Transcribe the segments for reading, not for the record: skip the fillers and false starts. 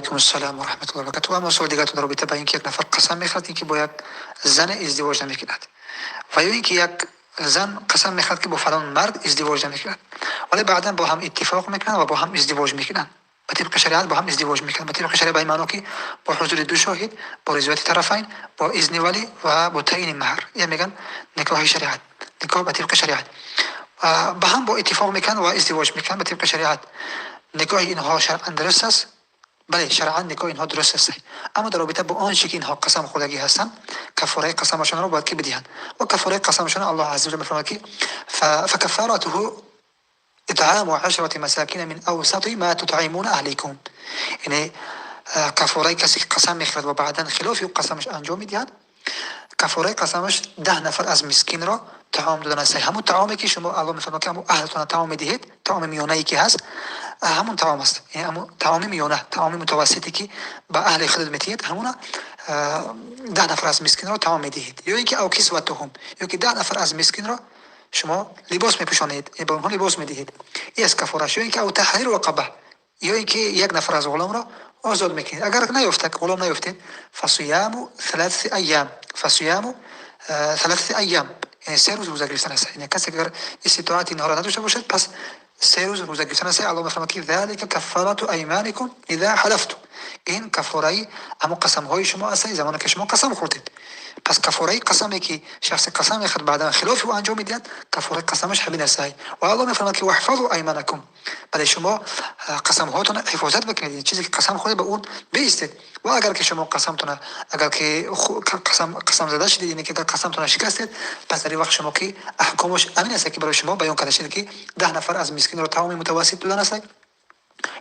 Алайкум ассалом ва раҳматуллоҳи ва баракатуҳ. Аммо суоли дигаратон дар робита ба ин ки як нафар қасам мехӯрад, ин ки бо як зане издивоҷ намекунад, ва ё ин ки як зан қасам мехӯрад, ки бо фалон мард издивоҷ намекунад, вале баъдан бо ҳам иттифоқ мекунанд ва бо ҳам издивоҷ мекунанд, ба тибқи шариат бо ҳам издивоҷ мекунанд. Ба тибқи шариат ба ин маъно, ки бо ҳузури ду шоҳид, бо ризояти тарафайн, бо изни валӣ ва бо таъйини маҳр. Ин мегӯянд никоҳи шариат, никоҳ ба тибқи шариат. Ба ҳам бо иттифоқ мекунанд ва издивоҷ мекунанд ба тибқи шариат. Никоҳи инҳо шаръан дуруст аст? Бале, шаръан никоҳи инҳо дуруст аст, аммо дар робита бо он чизе ки инҳо қасам хӯрдагӣ ҳастанд, каффораи қасамашонро бояд ки бидиҳанд. Ва каффораи қасамашон, Аллоҳ азза ва ҷалла мефармояд, ки فكفارته إطعام 10 مساكين من أوسط ما تطعمون أهليكم. Яъне каффораи касе ки қасам мехӯрад ва баъдан хилофи қасамаш анҷом медиҳад, каффораи қасамаш 10 нафар аз мискинро таом додан аст. Ҳамон таоме ки шумо, Аллоҳ мефармояд, ки ҳамон аҳлтона таом медиҳед, таоми миёнае ки ҳаст, ҳамон таом аст. Яъне ҳамон таоми миёна, таоми мутавассите ки ба аҳли худат медиҳед, ҳамона 10 нафар аз мискинро таом медиҳед, ё ин ки أو كسوتهم, ё ки 10 нафар аз мискинро шумо либос мепӯшонед, ба онҳо либос медиҳед. Ин аст каффораш. Ё ин ки أو تحرير رقبة, ё ин ки як нафар аз ғуломро озод мекунед. Агар наёфта, ғулом наёфтед, فصيام ثلاثة أيام، فصيام ثلاثة أيام, яъне 3 рӯз рӯза гирифтан аст. Яъне касе агар иститоати инҳоро надошта бошад, пас 3 рӯз рӯза гирифтан аст. Аллоҳ мефармояд, ки ذلك كفارة أيمانكم إذا حلفتم. Ин каффораи ҳамон қасамҳои шумо аст, замоне ки шумо қасам хӯрдед. Пас каффораи қасаме ки шахсе қасам мехӯрад, баъдан хилофи ӯ анҷом медиҳад, каффораи қасамаш ҳамин аст. Ва Аллоҳ мефармояд, ки واحفظوا أيمانكم. Бале, шумо қасамҳоятонро ҳифозат бикунед, чизе ки қасам хӯред, ба он биистед. Ва агар ки шумо қасамтона, агар ки қасам зада шудед, яъне ки агар қасамтона шикастед, пас дар ин вақт шумо ки аҳкомаш ҳамин аст, ки барои шумо баён карда шуд, ки 10 нафар аз мискинро таоми мутавассит додан аст,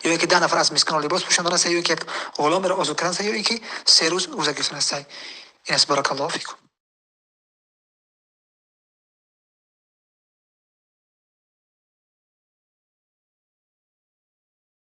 ё ин ки 10 нафар аз мискинро либос пӯшондан аст, ё ин ки як ғуломеро озод кардан аст, ё ин ки 3 рӯз рӯза гирифтан аст. Ин аст. بارك الله فيكم.